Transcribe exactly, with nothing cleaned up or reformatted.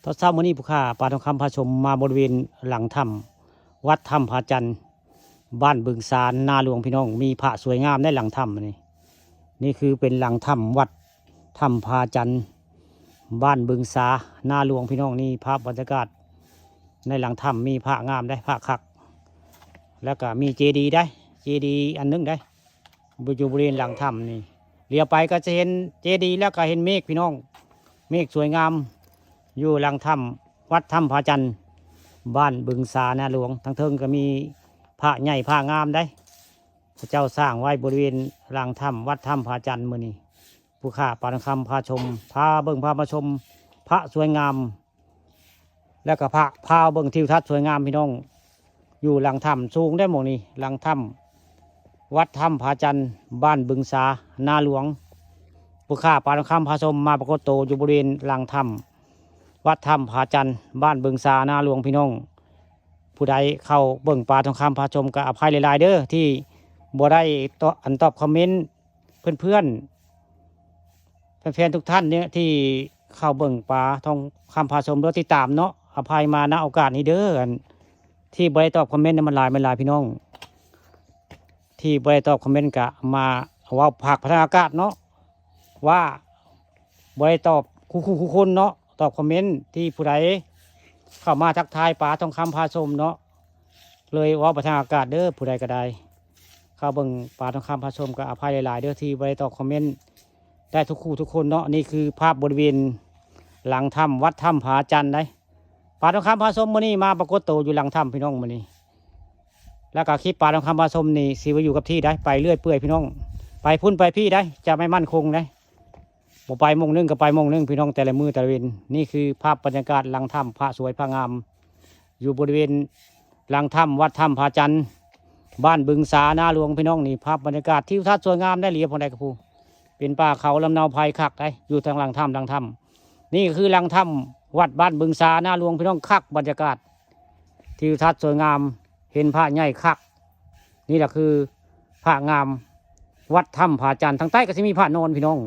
ตอนเช้ามื้อนี้ผู้ข้าปาทองคำพาชมมาบริเวณหลังถ้ำวัดถ้ำผาจันทร์ บ้านบึงสา นาหลวงพี่น้อง มีพระสวยงามในหลังถ้ำนี่ นี่คือเป็นหลังถ้ำวัดถ้ำผาจันทร์ บ้านบึงสา นาหลวงพี่น้อง นี่ภาพบรรยากาศในหลังถ้ำ มีพระงามได้ พระคัก แล้วก็มีเจดีย์ได้ เจดีย์อันหนึ่งได้ อยู่บริเวณหลังถ้ำนี่ เหลียวไปก็จะเห็นเจดีย์ แล้วก็เห็นเมฆพี่น้อง เมฆสวยงาม อยู่หลังถ้ำวัดถ้ำผาจันทร์ บ้านบึงสา นาหลวง ทางเทิงก็มีพระใหญ่พระงามได้ พระเจ้าสร้างไว้บริเวณหลังถ้ำวัดถ้ำผาจันทร์มื้อนี้ ผู้ข้าปาทองคำพาชม พาเบิ่งพามาชม พระสวยงาม แล้วก็พา พาเบิ่งทิวทัศน์สวยงามพี่น้อง อยู่หลังถ้ำสูงได้หม่องนี้ หลังถ้ำวัดถ้ำผาจันทร์ บ้านบึงสา นาหลวง ผู้ข้าปาทองคำพาชมมาปรากฏตัวอยู่บริเวณหลังถ้ำวัดถ้ำผาจันทร์ บ้านบึงสา นาหลวงพี่น้อง ผู้ใดเข้าเบิ่งปาทองคำพาชมก็อภัยหลายๆเด้อ ที่บ่ได้ตอบ อันตอบคอมเมนต์เพื่อนๆ แฟนๆทุกท่านเนี่ยที่เข้าเบิ่งปาทองคำพาชมหรือติดตามเนาะ อภัยมา ณ โอกาสนี้เด้อ อันที่บ่ได้ตอบคอมเมนต์เนี่ยมันหลาย มันหลายพี่น้อง ที่บ่ได้ตอบคอมเมนต์ก็มาเว้าฝากไปทางอากาศเนาะ ว่าบ่ได้ตอบคู่ๆคู่คนเนาะ ตอบคอมเมนต์ที่ผู้ใดเข้ามาทักทายปาทองคำพาชมเนาะ เลยเว้าไปทางอากาศเด้อ ผู้ใดก็ได้ เข้าเบิ่งปาทองคำพาชมก็อภัยหลายๆเด้อ ที่บ่ได้ตอบคอมเมนต์ได้ทุกคู่ทุกคนเนาะ นี่คือภาพบริเวณหลังถ้ำวัดถ้ำผาจันทร์ได้ ปาทองคำพาชมมื้อนี้มาปรากฏตัวอยู่หลังถ้ำพี่น้องมื้อนี้ แล้วก็คลิปปาทองคำพาชมนี่สิว่าอยู่กับที่ได้ ไปเรื่อยเปื่อยพี่น้อง ไปพุ้นไปพี้ได้ จะไม่มั่นคงได้ บ่ไปหม่องหนึ่งก็ไปหม่องหนึ่งพี่น้อง แต่ละมื้อแต่ละเว็น นี่คือภาพบรรยากาศหลังถ้ำ พระสวยพระงาม อยู่บริเวณหลังถ้ำวัดถ้ำผาจันทร์ บ้านบึงสา นาหลวงพี่น้อง นี่ภาพบรรยากาศทิวทัศน์สวยงามได้ เหลียวพงใดกระพู เป็นป่าเขาลำเนาไพรคักได้ อยู่ทางหลังถ้ำ หลังถ้ำ นี่ก็คือหลังถ้ำวัดบ้านบึงสา นาหลวงพี่น้อง คักบรรยากาศ ทิวทัศน์สวยงาม เห็นพระใหญ่คัก นี่แหละคือพระงามวัดถ้ำผาจันทร์ ทางใต้ก็สิมีพระนอนพี่น้อง